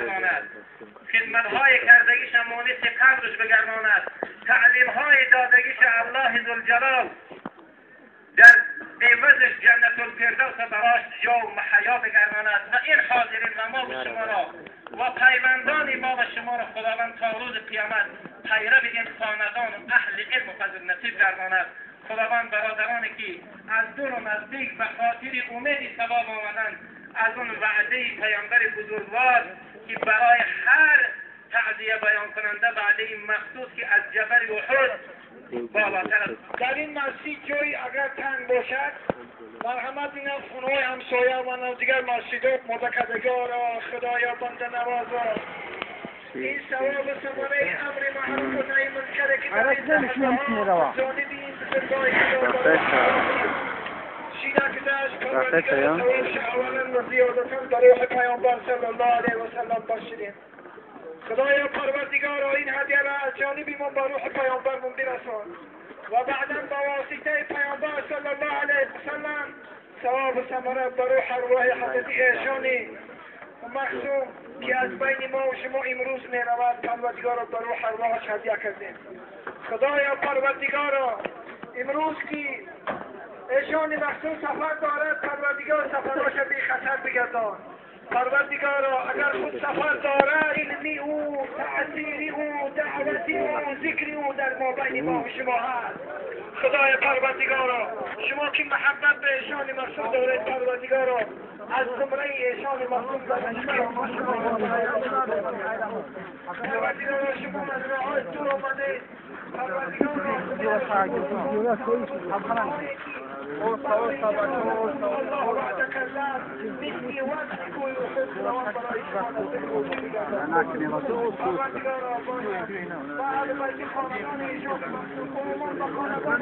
بگرداند، خدمت‌های کردگیش مونس قبرش بگرداند، تعلیم‌های دادگیش الله ذوالجلال در عوضش جنت الفردوس براش جا و محیا بگرداند و این حاضرین و ما و شما را و پیوندان ما و شما را خداوند تا روز قیامت پیرو این خاندان و اهل علم و فضل نصیب گرداند. خداوند برادرانی که از دور و نزدیک به خاطر امید ثواب آمدند، از اون وعده پیامبر بزرگوار که برای هر تعزیه بیان کننده وعده مخصوص که از جبل احد بالاتر است. در این مسجد جایی اگر تنگ باشد مرحمت اینا خونه‌های همسایه و دیگر مسجدها متکدگار خدایا بنده نوازا این ثواب و ثمره امر معروف و نهی منکر که در این لحظه‌ها جانب این بزرگای خدا شیرک داشت اولا و زیادتا در روح پیامبر صلی الله علیه و سلم بخشیدیم. خدایا پروردگارا این هدیه را از جانب ما با روح پیامبرمون برسان و بعدا با واسطه پیامبر صلی الله علیه و سلم ثواب و ثمره بر روح ارواح حضرت ایشانی مخصوم که از بین ما و شما امروز می رود پروردگارا بر روح ارواحش هدیه کردیم. خدایا پروردگارا امروز که ایشان مخصوص سفر دارد پروردگار سفراش بی خطر بگردان. پروردگارا اگر خود سفر دارد علمی او، تأثیری او، دعوتی او، ذکری او در ما بین ما و شما هست. خدای پروردگارا شما که محبت به ایشان مخصوص دارید پروردگارا از زمره ایشان مخصوص پروردگارا شما از راههای دور آمدید. پروردگارا الله وعدك الله مثلي وجهك ويحب برای شما پروردگارا با اهل بیت خاندان ایشان عموما با خاندان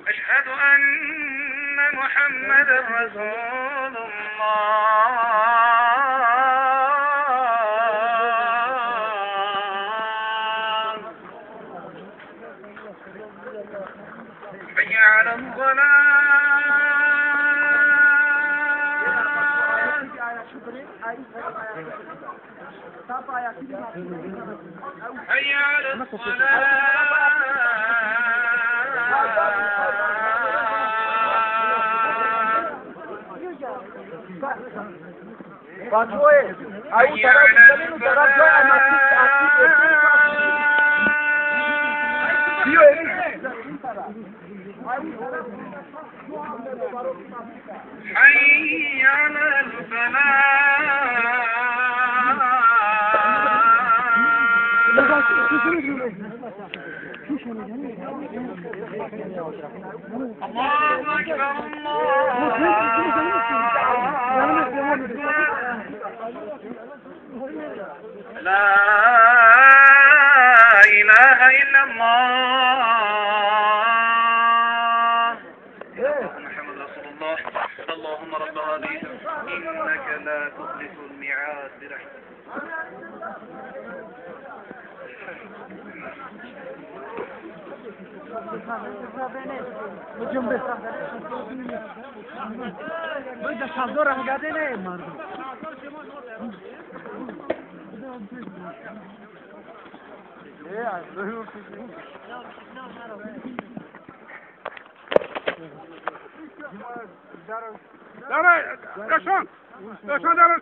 أشهد أن محمدا رسول الله. حي على الصلاة. حي على الصلاة. حي على الفلاح. الله أكبر الله أكبر. لا إله إلا الله. محمد رسول الله. اللهم رب هذه إنك لا تخلف الميعاد برحمتك. Давай, Рашон! Рашон, давай!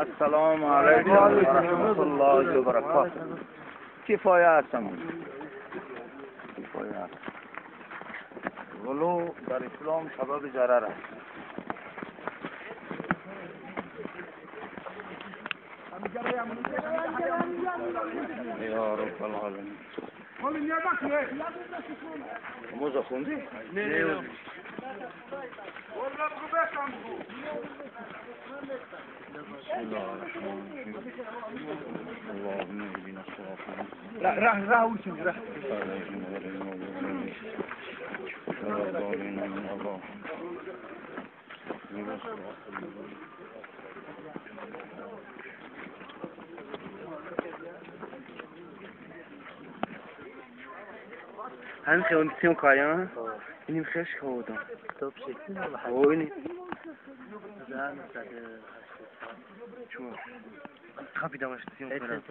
السلام علیکم و رحمت الله و برکاته. کفایه هستم. کفایه. غلو در اسلام سبب ضرر است. یا رب العالمین. موزه خوندی؟ نه. بسم الله الرحمن الرحیم. اللهم اهدنا الصراط المستقيم. راه راه وشو راه. همین خیلی سیم کاریان اینیم خیش کردم. اینی. چون خبیدمش سیم کارم.